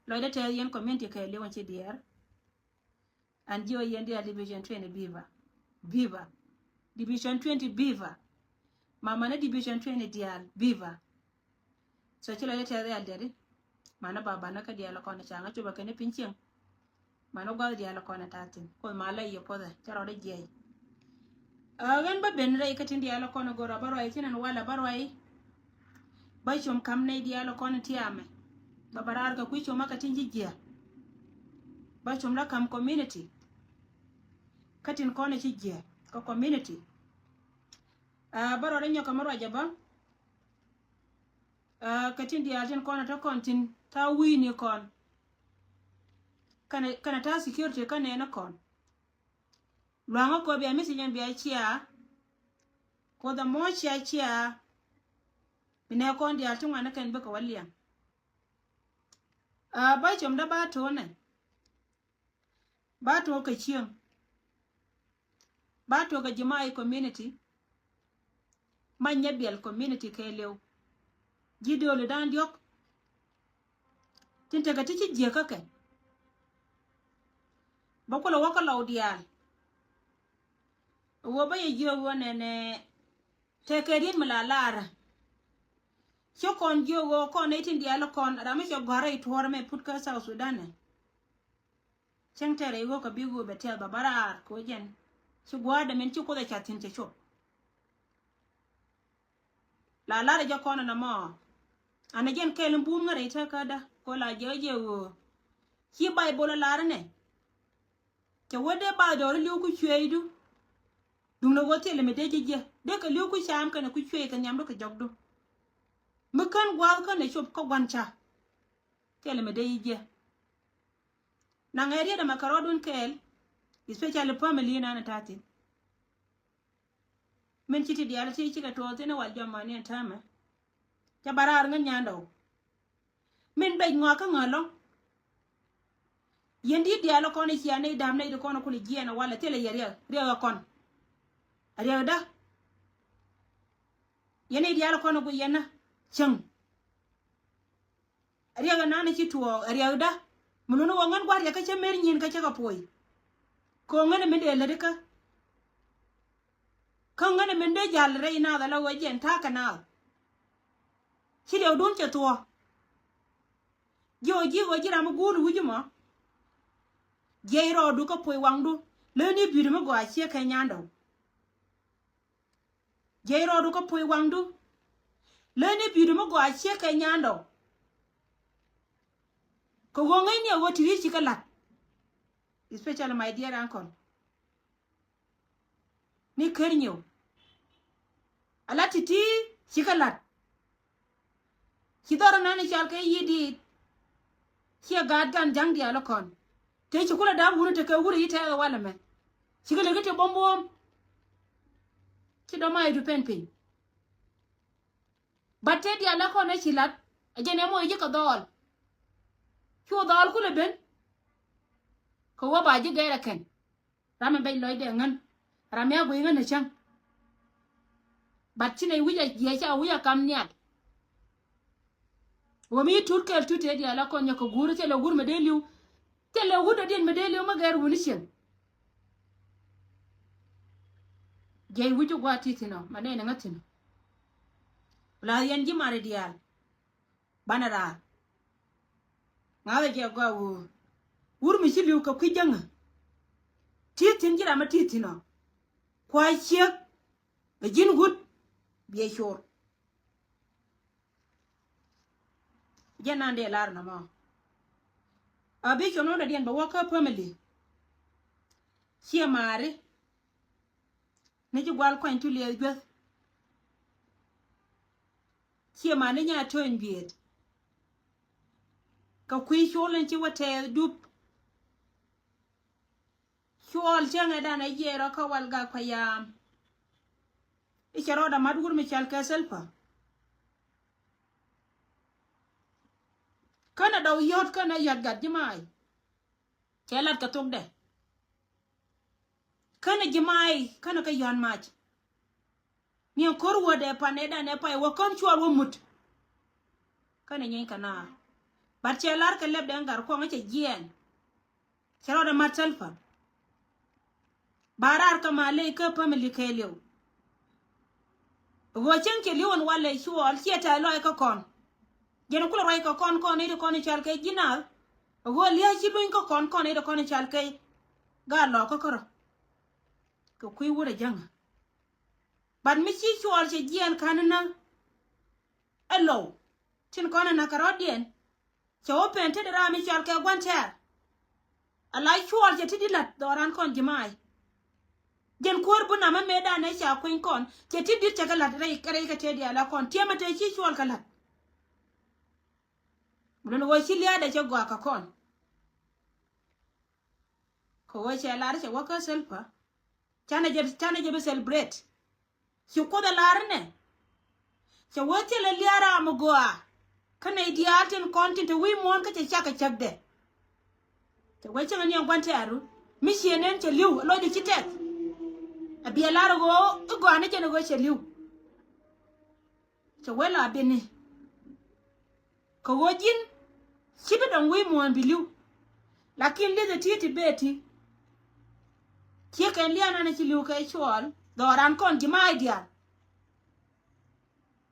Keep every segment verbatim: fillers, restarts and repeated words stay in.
Lɔcdä tɛth yɛn community kɛɛliw ɛn ci diɛɛr. An jiɔ yɛn diaal Division twenty viva. Viva. Division twenty viva. Mama ni Division twenty diaal viva. So ci lɔcdä tɛth diaal diɛt i̱. Mani ba banä kä diaal kɔn ca ŋa copä kɛn i̱ piny cieŋ. Mani gua̱th diaal kɔn ɛ ta̱thi̱n. Kuoth ma la yɛ puɔthɛ cä rɔɔdä jiɛc. Ɣän bä ben rɛy kä tin diaal kɔn i̱ go̱r a bä ruac tin ɛn walɛ bä ruac. Bä com kam nɛy diaal kɔn i̱ tiamɛ. Bä bä raar kɛ kui̱ com a kɛ tin ji̱ jiɛ. Bä com la kam community. Kä tin kɔn i̱ ci jiɛ kɛ community. Aa, bä rɔɔdä nyɔk kɛ mä ruac a bä. Aa, kɛ tin diaal tin kɔn a te kɔn tin ta wi̱i̱ni kɔn. Kɛnɛ, kɛnɛ ta security kä nɛɛni kɔn. Luaŋä kɔ bia message ɛn bia cia. Kuoth ɛmɔ cia cia. Bi nɛ kɔn diaal ti ŋuan ni kɛn bikɛ wä liɛŋ. Aa, ba com dä ba to̱o̱nɛ. Ba tuɔk kɛ cieŋ. Ba tuɔk kɛ ji̱ ma i̱ community. Ma nyɛ biɛl community kɛɛliw. Ji̱ diööli da̱ŋ diɔ̱k. Tin tekɛ ti ci jiäk kä kɛ. Bä kulɛ wä kä lɔw diaal. Wä bä yɛ jiök wä nɛnɛ. Tekɛ riet mi la laarä. Ci kɔn jiök wä kɔn nɛy tin diaal kɔn ram mi cɛ gɔ̱a̱rä i̱ tuɔ̱ɔ̱rä mɛ put kä South Sudan ɛ. Cäŋ tɛrɛ i̱ ɣöö kɛ bi ɣöö bɛ tiɛth bä bä raar kɛ ɣöö jɛn ci gua̱a̱r dämin ci Kuoth ɛ ca̱th thi̱n cɛ cop. La lar ɛ jɛ kɔn ɛn ɛmɔ. An ɛ jɛn kɛɛl in buum ŋäri tekädä kɛ ɣöö la jiɛk ɛ jɛ ɣöö ci Baybol ɛ lar ɛnɛ. Cɛ wä dee bath dɔɔri li̱w ku cueecdu. Duundɛ ɣöö thilɛ mi dee ji̱ jiɛ dee kɛ li̱w ku caam kɛnɛ ku cueec kɛ nhiamdu kɛ jɔkdu. Mi kän gua̱a̱th känɛ cop kä gua̱n ca. Thilɛ mi dee ji̱ jiɛ. Naŋ ɛ riet ɛmɛ kɛ rɔɔdun kɛɛl, especially family nan ɛ ta̱thi̱n. Min ci ti diaal ti cikɛ tuɔɔk thi̱n ɛ wal jɔm mani ɛn täämɛ. Cɛ ba raar ŋän nyandɔw. Min bec ŋɔak kä ŋäl lɔ̱ŋ. Yɛn di̱t diaal ɛ kɔn i̱ cia nɛy da̱a̱m nɛy ti kɔn ɛ kun i̱ jiɛɛn ɛ walɛ thilɛ yɛ riɛk, riɛk ɛ kɔn. Ɛ riɛkdä. Yɛn nɛy diaal ɛ kɔn ɛ ku yɛn ɛ cäŋ. Riɛk ɛnan ci tuɔɔk ɛ riɛkdä. Mi nuni wä ŋän gua̱r riɛk kä cä mer nyin kä cä kɛ puɔy. Kɛ ɣöö ŋän ɛ min dee lätdi kä. Kä ŋän ɛ min dee ja̱l rɛy naath ala ɣöö jɛn ta̱a̱ kɛ naath. Ci riɛkdun cɛ thuɔ̱k. Ji̱ ɣöö ji̱ ɣöö ji̱ ram mi guul wi̱c mɔ. Jiɛc rɔɔdu kä puɔy waŋdu. Leni bi̱i̱du mi gɔaa ciek kɛ nyandɔw. Jiɛc rɔɔdu kä puɔ̱i waŋdu. Leni bi̱i̱du mi gɔaa ciek kɛ nyandɔ. Kɛ ɣöö ŋäcni a ɣöö ti̱ti̱ ci kɛ la̱t. Especially my dear uncle. Ni ker nyiw. A la ti̱ti̱ ci kɛ la̱t. Ci dhɔr ɛnan i̱ cal kɛ yi̱ diit. Ciɛ gaat gan ja̱ŋ diaal ɛ kɔn. Te ci kulɛ da̱a̱p wuni tekɛ wuri i̱ tɛɛk ɛ walɛ mɛ. Cikɛ leki ti buɔ̱m buɔ̱m. Ci dɔ̱ma i̱ du pɛn piny. Bat te diaal ɛ kɔn ɛ ci la̱t. Ɛ jɛn ɛ mɔ i̱ ji̱ kɛ dhɔɔl. Cu dhɔɔl kulɛ ben. Kɛ wä ba ji̱ gɛɛr ɛ kɛn. Ram mi bec lɔcdɛ ŋän. Ram mi a guiy ŋän a cäŋ. But ci nɛy wi̱c a jiɛc ca wi̱c a kam nhial. Wä mi tut kɛɛl tut tëë diaal a kɔn nyɛ kɛ guur thilɛ guur mi dee li̱w. Thilɛ wut a diɛn mi dee li̱w mi gɛr wuni cieŋ. Jiɛc wi̱c ti gua̱a̱th ti thi̱n ɔ ma nɛy ni ŋä thi̱n ɔ. La yɛn ji̱ mari diaal. Banɛ raar. Ŋa̱thɛ jɛ gɔaa ɣöö wur mi ci li̱w kɛ kui̱ jäŋä. Ti thi̱n ji̱ ram mi ti thi̱n ɔ. Kua̱c ciek. Ɛ ji̱n wut. Biɛ cor. Jɛn nan dee lar nɔmɔ. A bi cuɔm nɔmɔ dɔ̱diɛn bɛ wä kä family. Ciɛ maari. Ni ji̱ gual kuany tu liɛth juäth. Ciɛ maari ni nya töny biet. Kɛ kui̱ col in ci wä tɛɛth dup. Cuɔl cäŋɛ dan ɛ jiɛɛr ɔ kä wal gak payam. I̱ cɛ rɔɔdɛ mat wur mi cɔal kɛ Salva. Känɛ dɔw yɔ̱t känɛ yɔ̱t gat ji̱ maay. Cɛ lat kɛ thokdɛ. Känɛ ji̱ maay känɛ kɛ yɔ̱t mac. Ni ko̱r wädɛ pan ɛ dan ɛ pay wä kän cuɔl wä mut. Känɛ nyieeny kɛ naar. But cɛ lar kɛ lɛpdɛ ɛn Gatkuɔŋ cɛ jiɛɛn. Cɛ rɔɔdɛ mat Salva. Ba raar kä Maley kä family kɛɛliw. Ɣöö cäŋ cɛ li̱w ɛn walɛ Cuɔl ciɛ tɛ̈th lɔc kä kɔn. Jɛn kulɛ ruac kä kɔn kɔn i̱ ti kɔn i̱ cal kɛ ji̱ naath. Ɣöö lia̱a̱ ci luny kä kɔn kɔn i̱ ti kɔn i̱ cal kɛ gaat lɔɔk kä kärɔ. Kɛ kui̱ wurɛ jäŋä. But mi ci Cuɔl cɛ jiɛɛn ka̱n inä. Ɛ low tin kɔn inä kɛ rɔ̱diɛn. Cɛ wä pen te di ram i̱ cɔal kɛ gua̱n tɛ̈r. Ala Cuɔl cɛ ti di la̱t dhɔran kɔn ji̱ ma̱a̱c. Jɛn kuäär bi nam ɛ mëëdan ɛ ca kueny kɔn cɛ ti di cɛ kɛ la̱t rɛy kɛ rɛy kɛ tëë diaal ɛ kɔn tiɛmɛ te ci Cuɔl kɛ la̱t. Lun ɣöö ci lia̱a̱dɛ cɛ gɔaa kɛ kɔn. Kɛ ɣöö cɛ lar cɛ wä kä Salva. Canɛ jɛ, canɛ jɛ bi celebrate. Ci Kuoth ɛ lar inɛ. Cɛ wee thilɛ lia̱a̱ ram mi gɔaa. Kä nɛy diaal tin kɔn tin te wi̱i̱ muɔ̱ɔ̱n kä cɛ cak kɛ cäkdɛ. Cɛ wee cäŋɛ ni ɛn gua̱n tɛ̈ru mi ciɛ nɛn cɛ li̱w ɛ lɔcdɛ ci tɛth. Ɛ biɛ lar ɣöö i̱ gɔaa ni jɛn ɣöö cɛ li̱w. Cɛ wee la bini. Kɛ ɣöö ji̱n ci bi dɔ̱ŋ wi̱i̱ muɔ̱ɔ̱n bi li̱w. Lakin li̱th ɛ ti̱i̱ ti bee ti. Ciɛ kɛn lia̱a̱ nan ci li̱w kɛ Cuɔl dhɔran kɔn ji̱ ma̱a̱c diaal.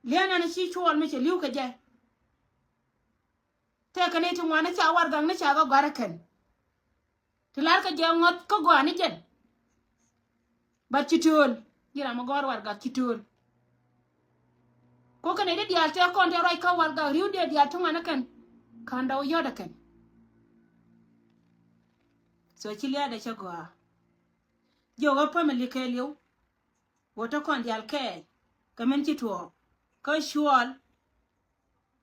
Lia̱a̱ nan ci Cuɔl mi cɛ li̱w kɛ jɛ. Tëëkɛ ni ti ŋuan ni ca warɛgak ni ca kɛ gɔ̱a̱r ɛ kɛn. Ti lar kɛ jɛ ŋɔth kä gɔaa ni jɛn. But ci tööl. Ji̱ ram mi gɔ̱r warɛgak ci tööl. Ko kɛn i̱ di diaal tëë kɔn tëë ruac kä warɛgak ri̱w diɛ diaal ti ŋuan ɛ kɛn. Ka̱n dɔw yɔ̱t ɛ kɛn. So ci lia̱a̱dɛ cɛ gɔaa. Jiök ɛ family kɛɛliw. Wä te kɔn diaal kɛɛl kɛ min ci tuɔɔk kä Cuɔl.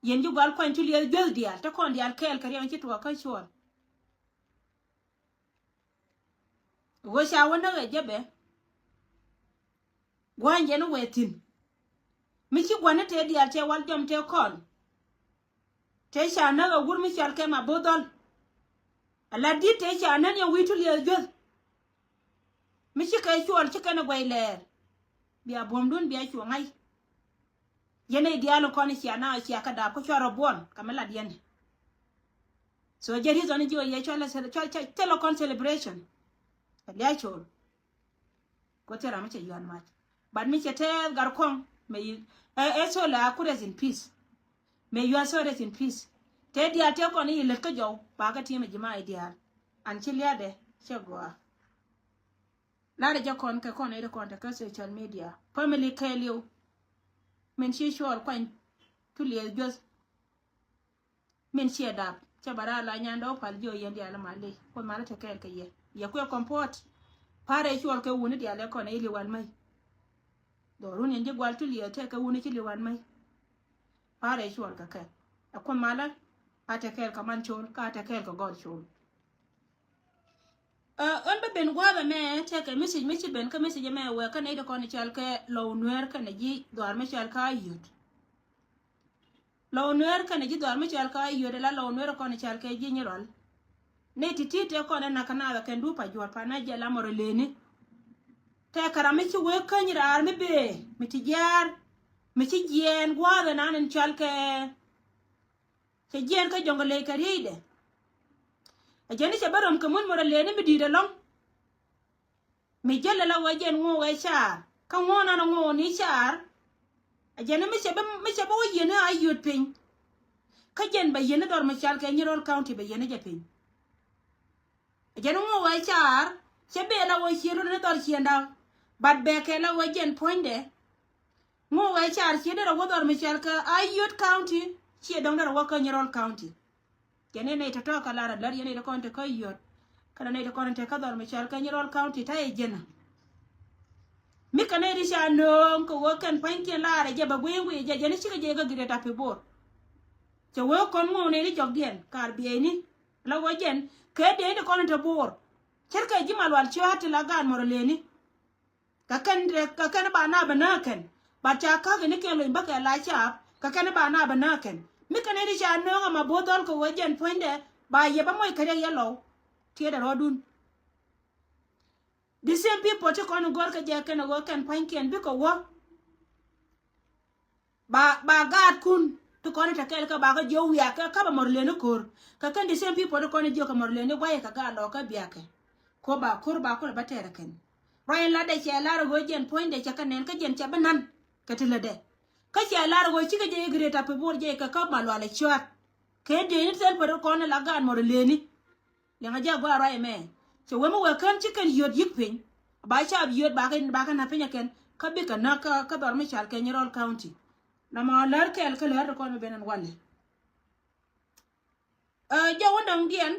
Yɛn ji̱ gual kuany cu liɛth juäth diaal te kɔn diaal kɛɛl kɛ riɛm ci tuɔɔk kä Cuɔl. Ɣöö ca wä näk ɛ jɛ bɛ gua̱ny jɛn wee thi̱n. Mi ci gua̱n ni tëë diaal tëë wal jɔm tëë kɔn. Tëë ca näk ɛ wur mi cɔal kɛ Mabo̱o̱th Dhɔl. Ala di̱t tëë ca nän yɛ wi̱i̱ tu liɛth juäth. Mi ci kɛ Cuɔl ci kɛn ɛ guɛy lɛɛr. Bia buɔ̱mdun bia cuɔ ŋa̱c. Yɛn ɛ diaal in kɔn cia na cia kä dap kä cua rɔ buɔn kä mi lat yɛn. So jɛ reason jiɔ yɛ cua la cua cua thilɛ kɔn celebration. Ɛ lia col. Ko thil ram mi cɛ yuan mac. But mi cɛ tɛth Gatkuɔŋ mɛ yi ɛ ɛ so la ku rest in peace. May your soul rest in peace. Tëë diaal tëë kɔn i̱ lät kä jɔw ba kä ti̱em ɛ ji̱ ma i̱ diaal. An ci lia̱a̱dɛ cɛ gɔaa. La̱rä jɛ kɔn kɛ kɔn i̱ ri kɔn te kä social media family kɛɛliw. Min ci Cuɔl kuany tu liɛth juäth. Min ciɛ dap cɛ ba raar la nyandɛ wä pal jiɔ yɛn diaal ma ley Kuoth malä te kɛɛl kɛ yɛ. Yɛ kuɛ comfort. Pa̱rɛ Cuɔl kɛ wuni diaal ɛ kɔn i̱ li wal mäc. Dhɔrun yɛn ji̱ gual tu liɛth tëë kɛ wuni ci li wal mäc. Pa̱rɛ Cuɔl kɛ kɛ ɛ Kuoth malä. A te kɛɛl kɛ man col ka a te kɛɛl kɛ gɔl col. Ɛ ɣän bä ben gua̱a̱th ɛmɛ tëëkɛ message mi ci ben kä message ɛmɛ wee kä nɛy ti kɔn i̱ cɔal kɛ Lɔw Nueer kɛnɛ ji̱ dhɔaar mi cɔal kä Ayöt. Lɔw Nueer kɛnɛ ji̱ dhɔaar mi cɔal kä Ayöt ala Lɔw Nueer kɔn i̱ cɔal kɛ ji̱ Nyirɔl. Nɛy ti̱ti̱ tëë kɔn ɛ nak kä naath ɛ kɛn dup a juɔ̱ɔ̱r pan a jɛ lam rɔ lëëni. Tëëkɛ ram mi ci wee käny raar mi bëë mi ti jiaar mi ci jiɛɛn gua̱a̱th ɛnan in cɔal kɛ Cɛ jiɛɛn kä jɔ̱ŋ kɛ ley kɛ riecdɛ. Ɛ jɛn ni cɛ bä röm kɛ mun mor ɛ lëëni mi di̱i̱t ɛlɔ̱ŋ. Mi jäl ɛ la wee jɛn ŋuɔ wee caar kä ŋuɔ nan ɛ ŋuɔ ni caar. Ɛ jɛn ni mi cɛ bä mi cɛ bä wä yieni a yöt piny. Kä jɛn bɛ yieni dhɔr mi cal kɛ Nyirol County bɛ yieni jɛ piny. Ɛ jɛn ŋuɔ wee caar cɛ bee la wee ciëë run ni dhɔr ciënda. But bɛ kɛ la wee jɛn puɔ̱nydɛ. Ŋuɔ wee caar ciëë derɛ wä dhɔr mi cɔal kä Ayöt County ciɛ dɔ̱ŋ derɛ wä kä Nyirol County. Jɛn ni nɛy tɔ̱tɔ̱ kä lar a lär yɛn nɛy ti kɔn te kä Ayöt. Kɛnɛ nɛy ti kɔn te kä dhɔr mi cɔal kä Nyirol County ta̱yɛ jɛn a. Mi kɛ nɛy ti ca nööŋ kɛ wee kɛn pa̱nykiɛn lar a jɛ bɛ gui̱i̱ŋ gui̱i̱ jɛ jɛn ni cikɛ jɛ kä Greater Pibor. Cɛ wee kɔn ŋuɔ nɛy ti jɔkdiɛn kar bieyni. La wä jɛn kɛ dee ni kɔn te Bor. Cärkɛ ji̱ Malual Ciɔ̱ɔ̱t ti la gaat mɔr lëëni. Kɛ kɛn kɛ kɛn ba na bɛ nääk kɛn. Ba ca käk ini kiɛn lony bäkɛ la caap kɛ kɛn ba na bɛ nääk kɛn. Mi kɛn ini ca nööŋ ama bo̱o̱th dhɔl kɛ wee jɛn puɔ̱nydɛ ba yɛ bä moc kɛ riɛk yɛ Lɔw. Tiɛɛdɛ rɔɔdun. The same people ti kɔn in gɔ̱r kɛ jɛ kɛn a ɣöö kɛn pua̱nykiɛn bikɛ wä. Ba ba gaatkun Ti kɔn i̱ te kɛɛl kɛ bakä jiök wiak kɛ ka̱pɛ mɔr lëni ko̱r. Kɛ kɛn the same people ti kɔn i̱ jiök kɛ mɔr lëni guayɛ kɛ gaa lɔɔkä biakɛ. Ko̱ ba ko̱r ba kulɛ bä tɛɛrɛ kɛn. Ruac in latdɛ cɛ lar ɣöö jiɛn puɔ̱nydɛ cɛ kɛ nɛn kä jiɛn cɛ bi nan. Kɛ ti lätdɛ. Kä cɛ lar ɣöö cikɛ jɛ i̱ gret apɛ bo̱o̱r jɛ kɛ kä Malual ɛ cua̱t. Kɛ dee ni thɛl pɛ ti kɔn i̱ la gaat mɔr lëni. Liɛŋɛ jɛ a gɔaa ruac ɛmɛ. Cɛ wee mi wee kän ci kɛn yio̱t yi̱k piny. Ba ca yio̱t ba kɛ, ba kɛ na piny ɛ kɛn. Kä bikɛ näk kä, kä dhɔr mi cal kɛ Nyirol County. Nɔmɔ lär kɛɛl kä lär ti kɔn mi ben ɛn walɛ. Ɛ, jɛ wä dɔ̱ŋ diɛn.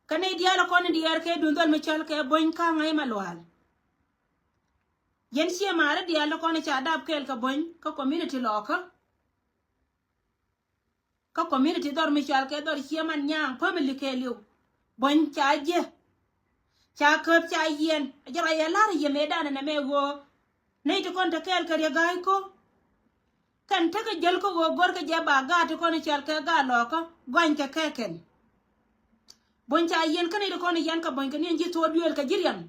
Kä nɛy diaal ɛ kɔn in diɛɛr kɛ duŋ dhɔl mi cal kɛ Buɔ̱ny Ka̱a̱ŋ ɛ Malual. Yɛn ciɛ maari diaal ti kɔn in ca dap kɛɛl kɛ Buɔ̱ny kä community lɔɔkä. Kä community dhɔr mi cɔal kɛ dhɔr Cieman Nyaŋ family kɛɛliw. Buɔ̱ny ca jiɛ. Ca käp ca yiɛn. A jɛ rɔy ɛ la̱r yɛ mëëdan ɛnɛ mɛ ɣöö nɛy ti kɔn te kɛɛl kɛ Riek Gai Kok. Kɛn tekɛ jäl kä ɣöö gɔ̱rkɛ jɛ ba gaat ti kɔn cɔal kɛ gaat lɔɔkä gɔny kɛ kɛ kɛn. Buɔ̱ny ca yiɛn kä nɛy ti kɔn yɛn kɛ Buɔ̱ny kɛ ni ɛn ji̱ thuɔɔk duëël kɛ ji̱ riɛm.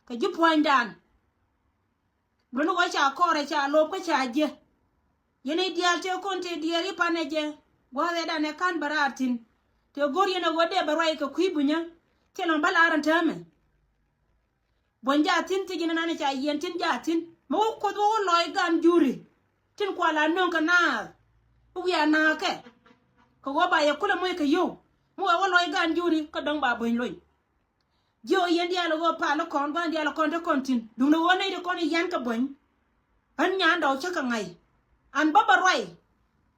Kɛ ji̱ puɔ̱nydan. Buni wä ca kɔrɛ ca lop kä ca jiɛ. Yɛn i̱ diaal tëë kɔn tëë diɛɛr i̱ panɛ jɛ. Gua̱a̱th ɛ danɛ ka̱n bä raar thi̱n. Tëë go̱r yɛn ɛ ɣöö dee bɛ ruac kɛ kui̱ Bunyä. Thilɛ mɛ bä laar ɛn täämɛ. Buɔ̱ny jaa thi̱n ti ji̱n ɛnan ca yiɛn tin jaa thi̱n. Mɛ wä kuoth wä wä lɔc gan juri. Tin kual a nöŋ kɛ naath. I̱ wiaa naakɛ. Kɛ ɣöö ba yɛ kulɛ moc kɛ yio̱w. Mi wä wä lɔc gan juri kä dɔ̱ŋ ba Buɔ̱ny lony. Jiök yɛn diaal ɣöö pal kɔn gua̱n diaal kɔn te kɔn thi̱n. Duundɛ ɣöö nɛy ti kɔn yɛn kɛ Buɔ̱ny. Ɣän nyandɛ ɔ cä kɛ ŋa̱c. An bä bä ruac.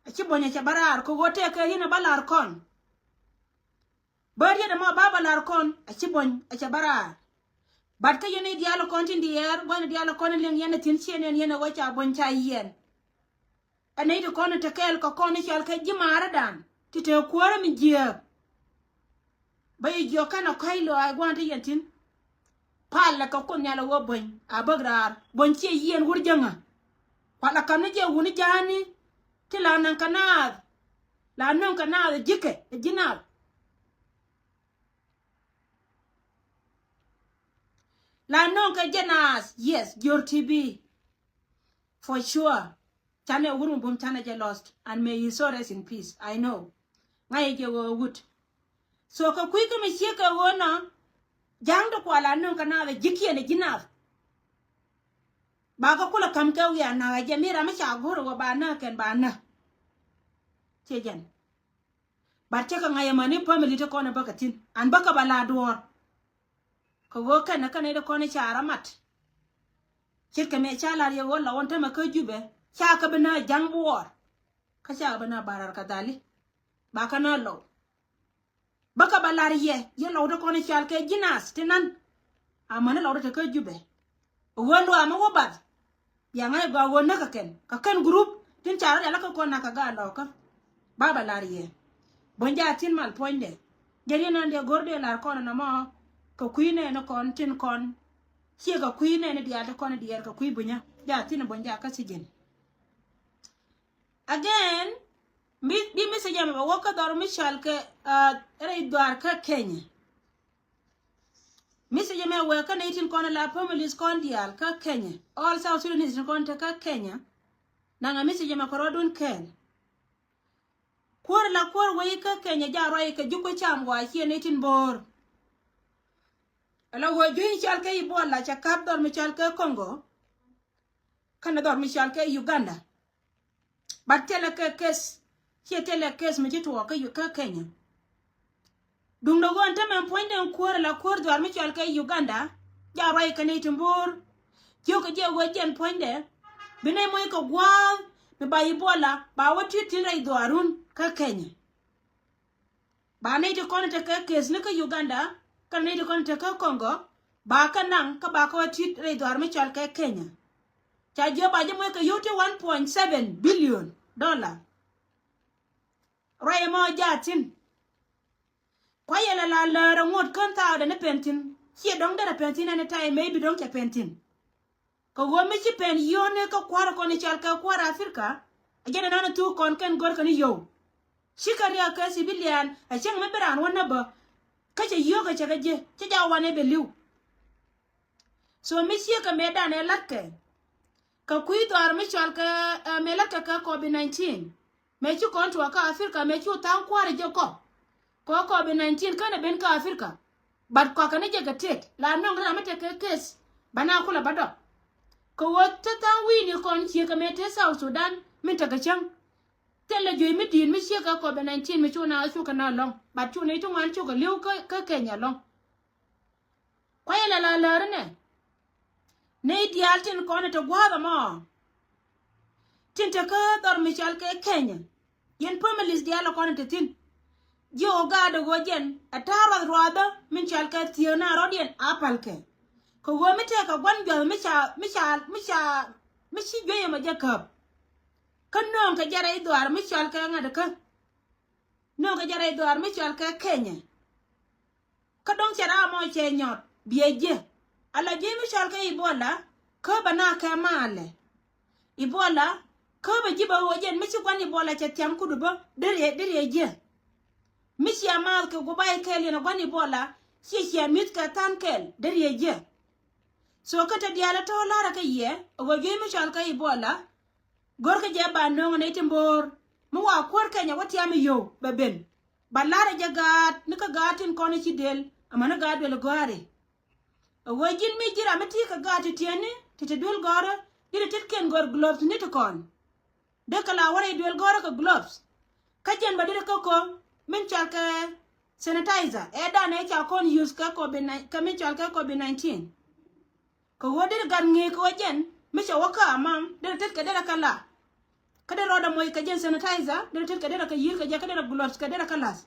A ci Buɔ̱ny a cɛ bä raar kɛ ɣöö tëëkɛ ri̱n a bä la̱r kɔn. Bä riet ɛmɔ ba bä la̱r kɔn a ci Buɔ̱ny a cɛ bä raar. Bat kä yɛn i̱ diaal kɔn tin diɛɛr gua̱n diaal kɔn in liŋ yɛn a thi̱n ciɛ nɛn yɛn a ɣöö ca Buɔ̱ny ca yiɛn. Ɛ nɛy ti kɔn in te kɛɛl kɛ kɔn in cɔal kɛ ji̱ marädan ti te kuäärä mi jiääk. Bä yi jiɔk kɛn a kɔ̱a̱c lɔaac gua̱a̱n ti yɛn thi̱n. Palɛ kɛ Kuoth Nhial ɛ ɣöö Buɔ̱ny a bäk raar. Buɔ̱ny ciɛ yiɛn wur jäŋä. Kualɛ ka̱m ni jɛ wuni ja̱a̱ni ti la naŋ kɛ naath. La nöŋ kɛ naath ɛ ji̱kɛ ɛ ji̱ naath. La nöŋ kɛ jɛ naath, yes, jiör ti bi. For sure. Canɛ wur mi bum canɛ jɛ lost and may his soul rest in peace. I know. Ŋa̱c jɛ ɣöö wut. So kɛ kui̱ kä mi ciek kɛ ɣöö nɔ. Ja̱ŋ ti kual a nöŋ kɛ naath ɛ ji̱kiɛn ɛ ji̱ naath. Ba kɛ kulɛ ka̱m kɛ wiaa na̱k ɛ jɛ mi ram mi ca go̱r ɛ ɣöö ba näk kɛn ba näk. Ciɛ jɛn. But cä kɛ ŋa̱c ɛmani family ti kɔn ɛ bäkɛ thi̱n an bäkɛ ba la duɔ̱ɔ̱r. Kɛ ɣöö kɛnɛ kɛnɛ ti kɔn i̱ ca rɔ mat. Ce̱tkɛ mëë ca la̱r yɛ ɣöö lɔw ɛn tämɛ kä Jubɛ ca kɛ bi nääk ja̱ŋ buɔɔr. Kä ca kɛ bi nääk barar kɛ dhali. Ba kɛ nääk lɔw. Bä kɛ ba la̱r yɛ yɛ lɔw ti kɔn i̱ cal kɛ ji̱ naath ti nan. Amäni lɔw ti te kä Jubɛ. Ɣöö luaamä wä bath. Bia ŋa̱c gɔaa ɣöö näk kɛ kɛn kɛ kɛn group tin ca rɔ rial kä kɔn nak kɛ gaat lɔkä. Ba ba lar yɛ. Buɔ̱ny jaa thi̱n mal puɔ̱nydɛ. Jɛ riɛn an diɛ go̱r dee lar kɔn nɔmɔ. Kɛ kui̱ nɛɛni kɔn tin kɔn. Ciɛ kɛ kui̱ nɛɛni diaal ti kɔn diɛɛr kɛ kui̱ Bunyä. Jaa thi̱n buɔ̱ny jaa kä thi̱ji̱n. Again, bi, bi message ɛmɛ bɛ wä kä dhɔr mi cɔal kɛ, uh, rɛy dhɔaar kä Kenya. Message ɛmɛ wee kä nɛy tin kɔn la families kɔn diaal kä Kenya. All South Sudanese tin kɔn te kä Kenya. Naŋɛ message ɛmɛ kɛ rɔɔdun kɛɛl. Kuäär la kuäär wec kä Kenya jaa ruac kɛ ji̱ kuec cam wa ciɛ nɛy tin bo̱o̱r. Ala wee juey cɔal kɛ Ebola cɛ ka̱p dhɔr mi cɔal kɛ Congo. Kɛnɛ dhɔr mi cɔal kɛ Uganda. But thilɛ kɛ case, ciɛ thilɛ case mi ci tuɔɔk kä Yu-, kä Kenya. Duundɛ ɣöö ɛn tämɛ puɔ̱nydɛ ɛn kuäär ala kuäär dhɔaar mi cɔal kɛ Uganda, jaa ruac kɛ nɛy ti bo̱o̱r. Jiökɛ jɛ ɣöö jɛn puɔ̱nydɛ, bi nɛy moc kɛ gua̱a̱th, mi ba Ebola, ba wä ti̱t thi̱n rɛy dhɔaarun kä Kenya. Ba nɛy ti kɔn te kä case ni kä Uganda, kä nɛy ti kɔn te kä Congo, ba kä naŋ kä ba kä wä ti̱t rɛy dhɔaar mi cɔal kɛ Kenya. Ca jiök ba ji̱ moc kɛ yio̱w ti one point seven billion dollar. Ruac ɛmɔ jaa thi̱n. Kuayɛ lɛ la läär ɛ ŋot kän thaakdɛ ni pɛn thi̱n. Ciɛ dɔ̱ŋ derɛ pɛn thi̱n anytime, maybe dɔ̱ŋ cɛ pɛn thi̱n. Kɛ ɣöö mi ci pɛn yio̱o̱ni kä kua̱r kɔn i̱ cɔal kɛ kua̱r Africa, a jɛn ɛnɔni thuk kɔn kɛn gör kɛn i̱ yio̱w. Cikɛ riɛk kɛ civilian, a cäŋ mi bi raan wä näbä. Kä cɛ yio̱o̱kɛ cɛ kɛ ji̱, cɛ jaa wanɛ bɛ li̱w. So mi ciekɛ mëëdan ɛ la̱tkɛ. Kɛ kui̱ dhɔaar mi cɔal kɛ, eh, mëë la̱tkɛ kɛ covid nineteen. Mëë ci kɔn tuɔɔk kä Africa, mëë ci wä tha̱a̱ŋ kua̱r jɛ kɔ. Kɛ covid nineteen känɛ ben kä Africa. But kɔakɛ ni jɛ kɛ tet la nɔŋ ram mi tekɛ case. Ba na kulɛ ba dɔk. Kɛ ɣöö te tha̱a̱ŋ wi̱i̱ni kɔn ciekɛ mëë te South Sudan min tekɛ cäŋ. Thilɛ juey mi di̱i̱t mi ciek kɛ covid nineteen mi cu na cukɛ na lɔŋ. But cu ni ti ŋuan cukɛ li̱w kä, kä Kenya lɔŋ. Kuayɛ lɛ la läär inɛ. Nɛy diaal tin kɔn ɛ te gua̱a̱th ɛmɔ. Tin te kä dhɔr mi cɔal kɛ Kenya. Yɛn families diaal ɛ kɔn ɛ te thi̱n. Ji̱ ɣöö gaat ɛ ɣöö jɛn ɛ ta̱a̱ ruath ruathä min cɔal kɛ thiëëk na rɔ̱diɛn a pa̱lkɛ. Kɛ ɣöö mi tëëkɛ gua̱n jua̱th mi ca, mi ca, mi ca, mi ci juey ɛmɔ jɛ käp. Kä nööŋ kɛ jɛ rɛy dhɔaar mi cɔal kɛ ŋa̱t kä. Nööŋ kɛ jɛ rɛy dhɔaar mi cɔal kɛ Kenya. Kä dɔ̱ŋ cɛ ram mɔ cɛ nyɔt biɛ jiɛ. Ala ji̱ mi cɔal kɛ Ebola kä bɛ na kɛ malɛ. Ebola kä bɛ ji̱ bɛ ɣöö jɛn mi ci gua̱n Ebola cɛ thiam kudu bä deri, deri jiɛ. Mi cia maath kɛ guba ikɛl yɛn gua̱n Ebola ciɛ cia mi̱th kɛ tha̱a̱n kɛl deri jiɛ. So kä te diaal tɔ̱ la̱rä kä yɛ ɛ ɣöö ji̱ mi cɔal kɛ Ebola. Go̱rkä jɛ ba nöŋ ni ti mbo̱o̱r mi wa kuäär Kenya wä tiam i̱ yio̱w bɛ ben. Ba la̱rä jɛ gaat ni kä gaat tin kɔn i̱ ci del amäni gaat duel i̱ gɔ̱a̱ri. Ɛ ɣöö ji̱n mi ji̱ ram mi ti kɛ gaat ti tiɛni ti ti duel gɔ̱rä ji̱n ti tetkiɛn gɔ̱r gloves ni ti kɔn. Dee kɛ la wä rɛy duel gɔ̱rä kɛ gloves. Kä jɛn ba deri kä ko̱ min cɔal kɛ sanitizer ɛ dan ɛ ca kɔn use kɛ covid nine kɛ min cɔal kɛ covid nineteen. Kɛ ɣöö derɛ gat ŋeek kɛ ɣöö jɛn mi cɛ wä kä amam derɛ tet kɛ derɛ kä la. Kä derɛ rɔɔdɛ moc kɛ jɛn sanitizer derɛ tet kɛ derɛ kɛ yi̱r kɛ jɛ kä derɛ gloves kɛ derɛ kä lath.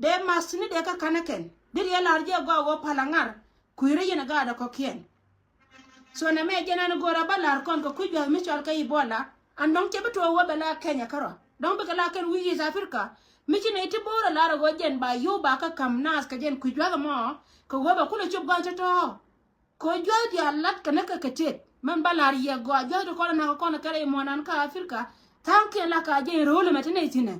Dee mask ni dee kä ka̱n ɛ kɛn derɛ yɛ la̱r jɛ gɔaa ɣöö pal aŋar kui̱rä yɛn ɛ gaatdɛ kɔ̱kiɛn. So nɛ mɛ jɛn an go̱o̱rä bä la̱r kɔn kɛ kui̱ jua̱th mi cɔal kɛ Ebola. An dɔ̱ŋ cɛ bi tuɔɔk wä bɛ la Kenya kärɔa dɔ̱ŋ bikɛ la kɛn wi̱i̱ East Africa. Mi ci nɛy ti bo̱o̱rä la̱r ɛ ɣöö jɛn ba yio̱w ba kä ka̱m naath kɛ jɛn kui̱ jua̱th ɛmɔ. Kɛ ɣöö bɛ kulɛ cop ga̱n tɔ̱tɔ̱. Kɛ ɣöö jua̱th diaal lat kɛ näk kɛ kɛ tet mɛn ba la̱r yɛ gɔaa jua̱th ti kɔn ɛ na̱k kɔn ɛ kɛrɛ imɔ nan kä Africa. Tha̱a̱ŋkiɛn la ka jɛ in ro̱o̱l ɛmɛ ti nɛy thi̱nɛ.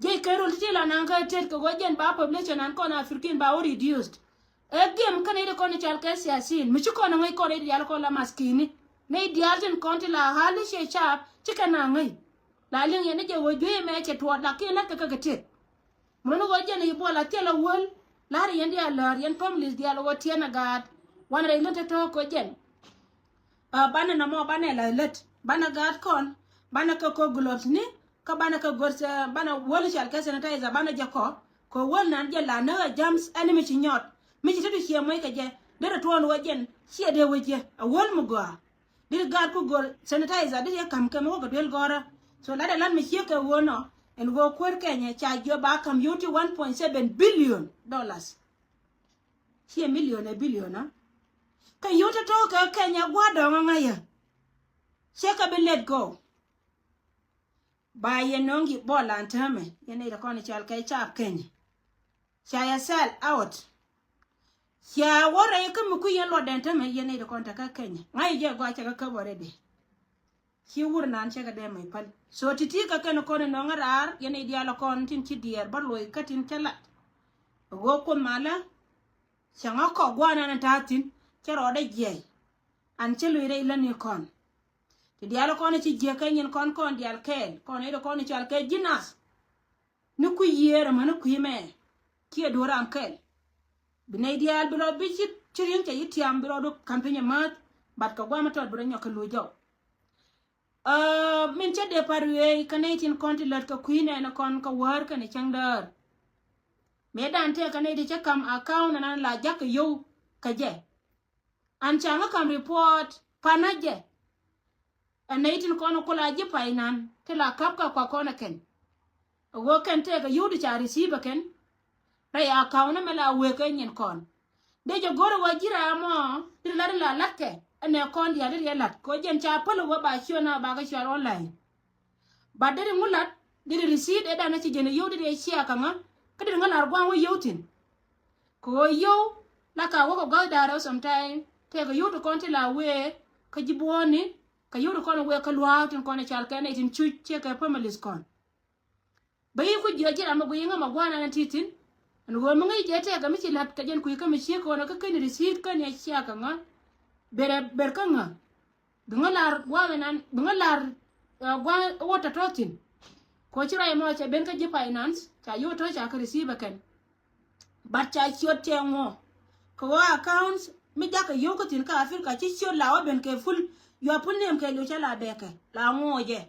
Jɛ kɛn ro̱o̱l ti ti la nan kä tet kɛ ɣöö jɛn ba population nan kɔn African ba wä reduced. Ɛ gem kä nɛy ti kɔn i̱ cal kɛ siasin mi ci kɔn ɛ ŋäc kɔn nɛy ti diaal kɔn la maskini. Nɛy diaal tin kɔn ti la hali ciɛ cap ci kɛn a ŋäc. La liŋ yɛn ni jɛ ɣöö juey ɛmɛ cɛ tuɔɔt lakin lat kɛ kɛ kɛ tet. Mun ni ɣöö jɛn i̱ buɔl a thil a wäl la̱r yɛn diaal läär yɛn families diaal ɣöö tiɛn a gaat. Wan rɛy lät tɔ̱tɔ̱ kɛ jɛn. Ɛ banɛ nɔmɔ banɛ la lät banɛ gaat kɔn banɛ kɛ kɔ gloves ni kä banɛ kɛ go̱r banɛ wäl cal kɛ sanitizer banɛ jɛ kɔ. Kɛ wäl nan jɛ la näk a jams ɛn mi ci nyɔt mi ci te ti ciɛ muɔc kɛ jɛ derɛ tuɔɔn wä jɛn ciɛ dee wä jɛ a wäl mi gɔaa. Dit gaat ku go̱r sanitizer dit yɛ ka̱m kɛ mi wä kɛ duel gɔrä. So lat ɛ lat mi ciek kɛ ɣöö nɔ ɛn ɣöö kuäär Kenya ca jiɔ ba ka̱m yio̱w ti one point seven billion dollars. Ciɛ million ɛ billion a. Kɛ yio̱w tɔ̱tɔ̱ kɛ Kenya gua̱a̱r dɔ̱ŋ aŋäcä. Ciɛ kɛ bi let go. Ba yɛ nöŋ Ebola an täämɛ yɛn nɛy ti kɔn i̱ cal kɛ caap Kenya. Ca yɛ sell out. Ca wä rɛy kä mi kui̱ yɛn luɔt dɛn täämɛ yɛn nɛy ti kɔn te kä Kenya ŋa̱c jɛ gɔaa cɛ kä käp already. Ci wur nan cɛ kɛ dee mɛy päl so ti̱ti̱ kä kɛn kɔn in nɔŋ raar yɛn nɛy diaal kɔn tin ci diɛɛr bä luɔc kä tin cä lat. Ɣöö Kuoth malä cɛ ŋa kɔk gua̱a̱r nan in ta̱a̱ thi̱n cɛ rɔɔdɛ jiɛc. An cä luc rɛy lätni kɔn. Ti diaal kɔn ci jiäk kɛ nyin kɔn kɔn diaal kɛɛl kɔn i̱ kɔn i̱ cɔal kɛ ji̱ nath. Ni kui̱ yiëër ɛmɛ ni kui̱ mɛ kiɛ duɔ̱ɔ̱r ram kɛɛl. Bi nɛy diaal bi rɔ bi ci ci ri̱eŋ cɛ yi tiam bi rɔ du ka̱m piny ɛmääth. Bat kɛ guam tɔt bi rɔ nyɔk kɛ luc jɔw. Ɛ min cä dee par ruëëc kä nɛy tin kɔn ti lät kɛ kui̱ nɛn kɔn kɛ wäär kɛn cäŋ däär. Mëë dan tëë kä nɛy ti cä ka̱m account ɛnan la ja̱k kɛ yio̱w kɛ jɛ. An ca ŋä ka̱m report panä jɛ. Ɛn nɛy tin kɔn kula ji̱ pay nan ti la ka̱p kä kua kɔn ɛ kɛn. Ɛ ɣöö kɛn tëëkɛ yio̱w ti ca receive ɛ kɛn. Rɛy account ɛmɛ la wëë kɛ nyin kɔn. Dee jɛ go̱r ɛ ɣöö ji̱ ram mɔ ti lat in la latkɛ ɛnɛ kɔn diaal ti riɛ lat kɛ ɣöö jɛn ca päl ɛ ɣöö ba ciöt na ba kɛ cual online. But deri ŋu lat deri receipt ɛ danɛ ci jɛn ɛ yio̱w deri ɛ cia kaŋä. Kä deri ŋä lar gua̱a̱ŋ wä yio̱w thi̱n. Kɛ ɣöö yio̱w la ka wä kɛ gua̱th da̱rä sometime tëëkɛ yio̱w ti kɔn ti la wëë kä ji̱ buɔ̱ɔ̱ni. Kɛ yio̱w ti kɔn wëë kä lua̱a̱k tin kɔn ɛ cal kɛn ɛ tin cuc ciɛ kɛ families kɔn. Bä yi ku jiɛ ji̱ ram ɛ guiy ŋä mɛ gua̱a̱n ɛn ti thi̱n. Ɛn ɣöö mi ŋäc jɛ tëëkɛ mi ci la̱t kɛ jɛn kui̱ kä mi ciek kɔn kä keni receipt keni ɛ cia kaŋä. Ber ɛ ber kä ŋä. Bi ŋä lar gua̱a̱th ɛnan, bi ŋä lar, uh, gua̱a̱th wä tɔ̱tɔ̱ thi̱n. Ko ci ruac mɔ cɛ ben kä ji̱ finance, ca yio̱w tɔ̱ ca kɛ receive ɛ kɛn. But ca ciöt cɛ ŋuɔ. Kɛ ɣöö accounts mi jakä yio̱w kä thi̱n kä Africa ci ciöt la wä ben kɛ full, your full name kɛɛliw cä la bɛɛkɛ, la ŋuɔ jɛ.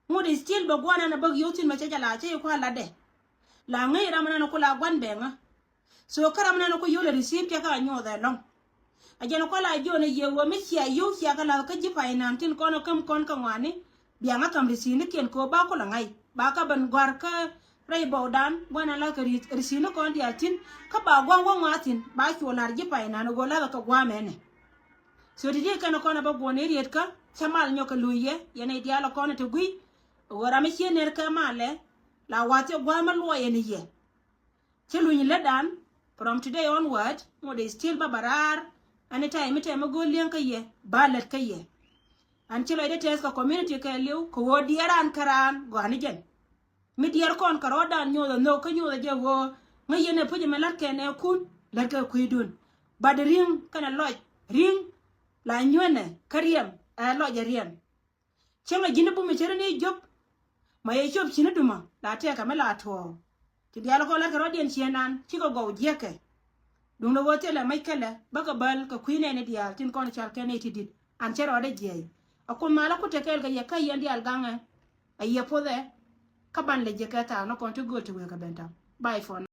Ŋut is still bɛ gua̱n ɛn a bäk yio̱w thi̱n mɛ cä jɛ la cä yi kua̱r latdɛ. La ŋäc ram ɛnan ku la gua̱n bɛ ŋä. So kä ram nan ku yio̱w lɛ receive tiɛkä a nyuɔth ɛlɔ̱ŋ. A jɛn kual a jiɔn a yiëë wä mi cia yio̱w cia kɛ la̱th kä ji̱ finance tin kɔn a käm kɔn kä ŋɔaani. Bia ŋa ka̱m receipt ni kiɛn kɛ ɣöö ba kulɛ ŋa̱c ba kä ben gɔ̱a̱r kä rɛy bɔwdan gua̱n a la̱th kɛ receipt ni kɔn diaal tin kä ba gua̱n wä ŋɔaathin ba cuɔ la̱r ji̱ finance a ɣöö la̱th kɛ gua̱a̱mɛnɛ. So ti ti kɛn kɔn a bä guɔ̱n i̱ riet kä cä mal nyɔk kɛ luc yɛ yɛn i̱ diaal kɔn a ti gui̱. A ɣöö ram i̱ cie ner kɛ malɛ la wa̱th cɛ gua̱a̱m a luɔyɛ ni yɛ. Ci luny lätdan, from today onward, ŋot is still ba ba raar. Anytime mi tɛmɛ go̱o̱l li̱eŋ kä yɛ ba lät kä yɛ. An ci lɔcdä tɛth kɛ community kɛɛliw kɛ ɣöö diɛɛr raan kä raan gɔ̱a̱ni jɛn. Mi diɛɛr kɔn kɛ rɔɔdan nyoth ɛ nhök kä nyoth ɛ jɛ ɣöö ŋäc yɛn ɛ puc ɛmɛ la̱t kɛn ɛ kun lät kɛ kui̱dun. Bat ri̱ŋ kɛnɛ lɔc ri̱ŋ la nyuenɛ kä riɛm ɛ lɔc ɛ riɛm. Cäŋ a ji̱n i̱ bum i̱ cä ri ni jop. Ma yɛ cop ci̱n i̱ dumä la tɛkɛ mi la tuɔɔk. Ti diaal kɔn la̱t kɛ rɔ̱diɛn ciëënan cikɛ gɔw jiäkɛ. Duundɛ ɣöö thilɛ mac kälɛ bäkɛ bäl kɛ kui̱ nɛɛni diaal tin kɔn cal kɛn nɛy ti di̱t an cä rɔɔdɛ jiɛc. A kun malä ku tekɛɛl kɛ yɛ kä yɛn diaal gaŋɛ. A yɛ puɔthɛ kä ban lɛ jiäkɛ thaak ni kɔn ti gööl ti wëë kɛ ben ta̱ŋ. Bye for now.